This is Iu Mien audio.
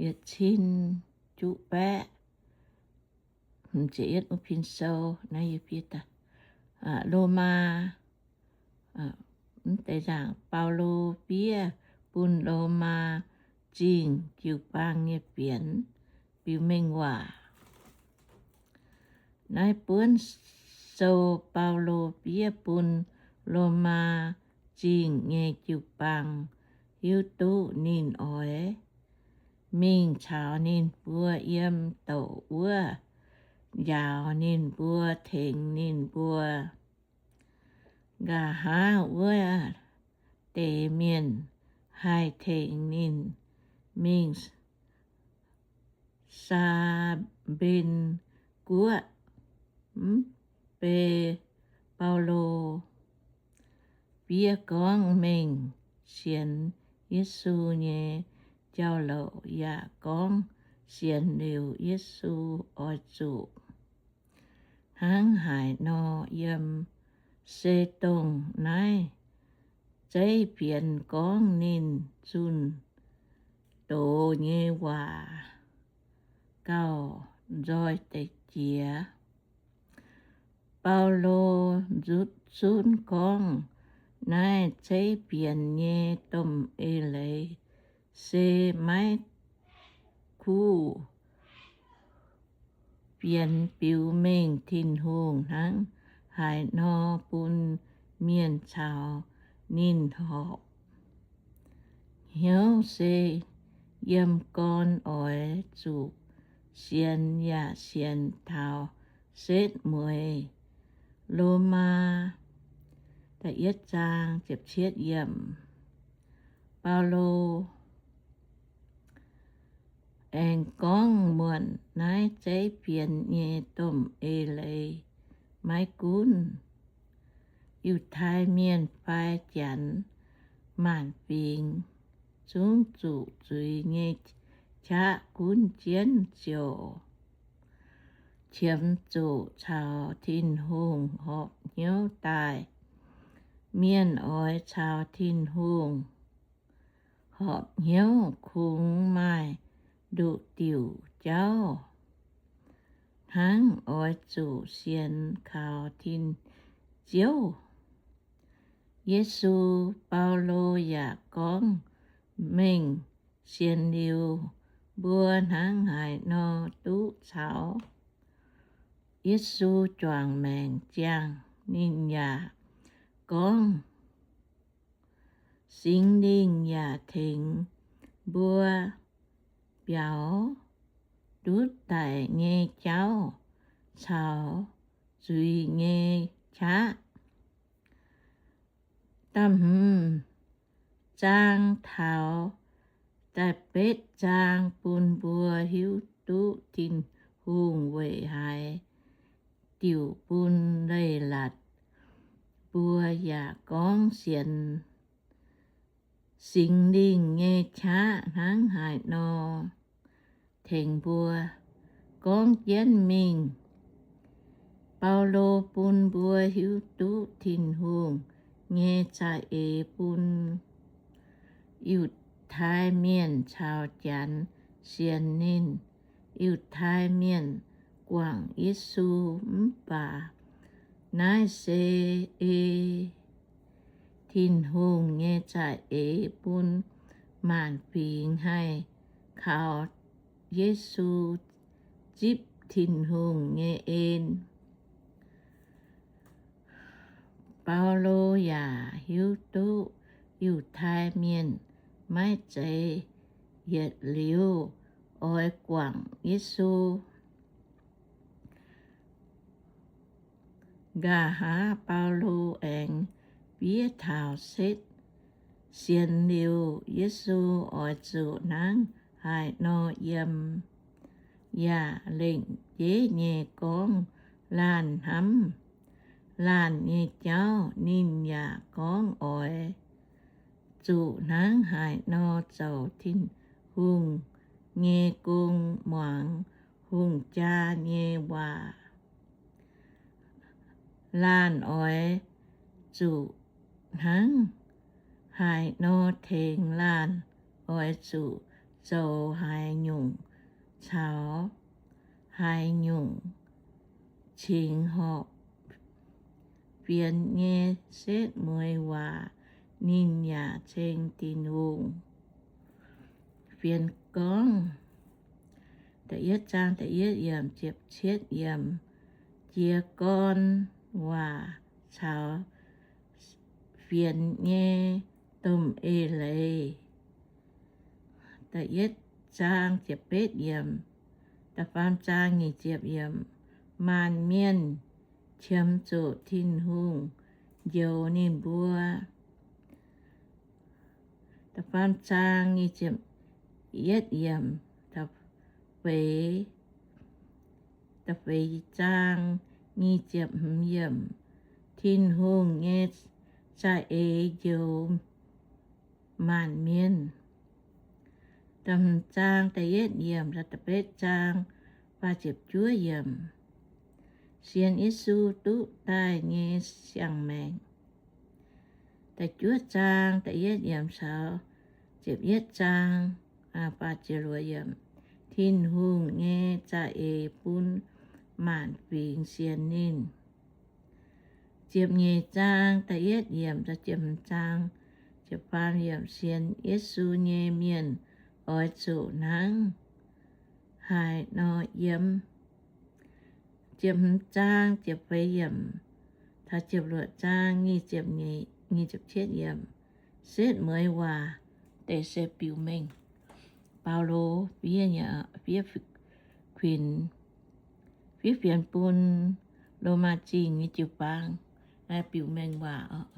yietc cin juqv baeqv, Lomaa, mv deix nzaangc, Baulo fiev bun Lomaa Zingh jiu-baang nyei fienx biux mengh waac. Naaiv buonv sou Baulo fiev bun Lomaa Zingh nyei jiu-baang hiuv duqv ninh oix mingh caux ninh mbuo yiem douc wuov, njaaux ninh mbuo, tengx ninh mbuo. Nqa'haav wuov deix mienh haih tengx ninh mingh Saa^mben Guoqv. Mv bei Baulo fiev gorngv mengh sienx Yesu nyei jauv-louc yaac gorngv sienx liuz Yesu oix zuqc hnangv haaix nor yiem, se dongh naaiv zeiv fienx gorngv ninh zunh doz nyei waac gauh nzoih deix jiex. Baulo nzutv zunv gorngv naaiv zeiv fienx nyei domh eix leiz se maiv kuv fienx biux mengh Tin-Hungh hnangv haaix nor bun mienh caux ninh horpc hnyouv, se yiem gorn oix zuqc sienx yaac sienx taux setv mueiz. Lomaa Baulo aengx gorngv muonc naaiv zeiv fienx nyei domh eix leiz maiv gunv Yiutai Mienh fai Janx, maanc fingx zungv zuqc zuiz nyei qaqv gunv jienv ziouc qiemx zuqc caux Tin-Hungh horpc hnyouv daaih. Mienh oix caux Tin-Hungh horpc hnyouv kungx maaih nduqc diuc jauv hnangv, oix zuqc sienx kaux Tin-Ziouv Yesu. Baulo yaac gorngv mengh sienx liuz mbuo hnangv haaix nor duqv caux Yesu juangc maengc ziangh. Ninh yaac gorngv, Singx Lingh yaac tengx mbuo biaux ndutv daic nyei jauv caux zuiz nyei qaqv. Da'hmz zaang taux da'betv zaang bun mbuo hiuv duqv Tin-Hungh weic haaix diuc bun leiz-latc mbuo, yaac gorngv sienx Singx Lingh nyei qaqv hnangv haaix nor tengx mbuo. Gorngv jienv mingh, Baulo bun mbuo hiuv duqv Tin-Hungh nyei za'eix bun Yiutai Mienh caux Janx sienx ninh. Yiutai Mienh guangc Yesu, mv baac naaiv se ei Tin-Hungh nyei za'eix bun maanc fingx haih kaux Yesu, zipv Tin-Hungh nyei en. Baulo yaac hiuv duqv Yiutai Mienh maiv zeiz yietc liuz oix guangc Yesu. Nqa'haav Baulo aengx fiev taux setv sienx liuz Yesu oix zuqc hnangv haaix nor yiem, yaac lengc jeiv nyei gorngv laanh hnamv laanh nyei jauv. Ninh yaac gorngv oix zuqc hnangv haaix nor zoux Tin-Hungh nyei gong, muangx hungh jaa nyei waac. Laanh oix zuqc hnangv haaix nor tengx laanh, oix zuqc zoux haaix nyungc caux haaix nyungc cingx horpc fienx nyei setv mueiz waac, ninh yaac ceng Tin-Hungh fienx gorngv. Da'yietv zaang da'yietv yiemc ziepc cietv yiemc, jiez gorn waac caux fienx nyei domh eix leiz. Da'yietv zaang ziepc betv yiemc, da'faam zaang nyic ziepc yiemc, maanc mienh qiemx zuqc Tin-Hungh njoux ninh mbuo. Da'faam zaang nyic ziepc yietv yiemc, da'feix, da'feix zaang nyic ziepc hmz yiemc, Tin-Hungh nyei za'eix njoux maanc mienh. Da'hmz zaang da'yietv yiemc, da'betv zaang faah ziepc juov yiemc, sienx Yesu duqv daaih nyei siang-maengc. Da'juov zaang da'yietv yiemc caux ziepc yietv zaang, aa, faah ziepc luoqc yiemc, Tin-Hungh nyei za'eix bun maanc fingx sienx ninh. Ziepc nyeic zaang da'yietv yiemc, ziepc hmz zaang, ziepc faam yiemc, sienx Yesu nyei mienh oix zuqc hnangv haaix nor yiem. Ziepc hmz zaang ziepc feix yiemc taux ziepc luoqc zaang nyic ziepc, nyic ziepc cietv yiemc, setv mueiz waac deix se biux mengh. Baulo fiev, fiev kuinx, fiev fienx bun Lomaa Zingh nyei jiu-baang, biux mengh waac.